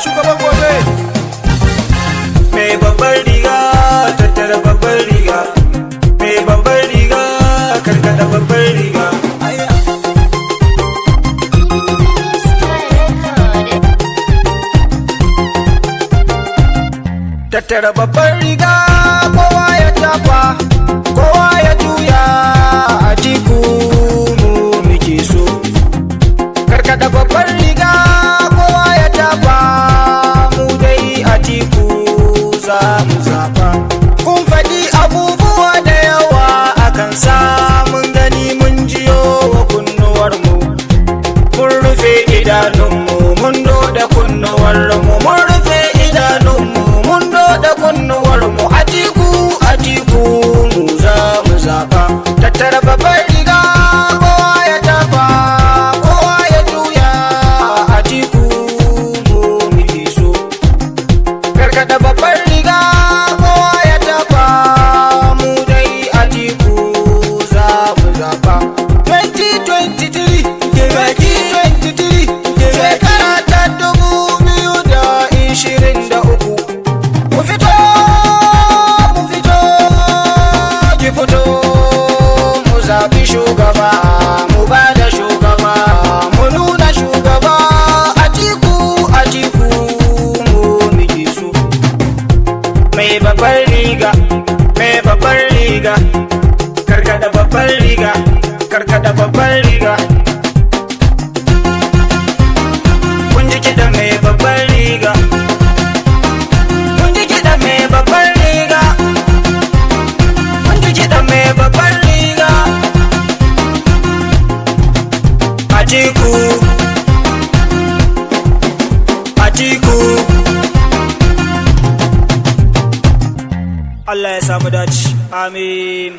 Shugaban gobe. Mai babbar riga, tattara babbar riga. Mai babbar riga, karkada babbar riga. Sky Record. Tattara babbar riga, kowa ya tafa, kowa ya juya, Atiku mu muke so. Karkada babbar riga, kowa ya tafa, mu dai Atiku za mu zaba. Kun faɗi abubuwa da yawa akan sa, mun gani, mun jiyo wa kunnuwarmu. Mun rufe idanunmu, mun doda kunnuwarmu. Mun rufe idanunmu, mun doda kunnuwarmu. Atiku, Atiku mu za mu zaba. Tattara babbar riga, kowa ya tafa, kowa ya juya, Atiku mu muke so. Karkada babbar riga, kowa ya tafa, mu dai Atiku za mu zaba. 2023, 2023, shekara ta 2023. Mu fito, mu fito, ki fito, mu zabi shugaba, mu ba da shugaba, mu nuna shugaba. Atiku, Atiku mu muke so. Mai babbar riga, mai babbar riga, karkada babbar riga, karkada babbar riga. Kun ji kiɗa mai babbar riga, kun ji kiɗa mai babbar riga, kun ji kiɗa mai babbar riga. Atiku, Atiku. Allah ya samu dace, amin.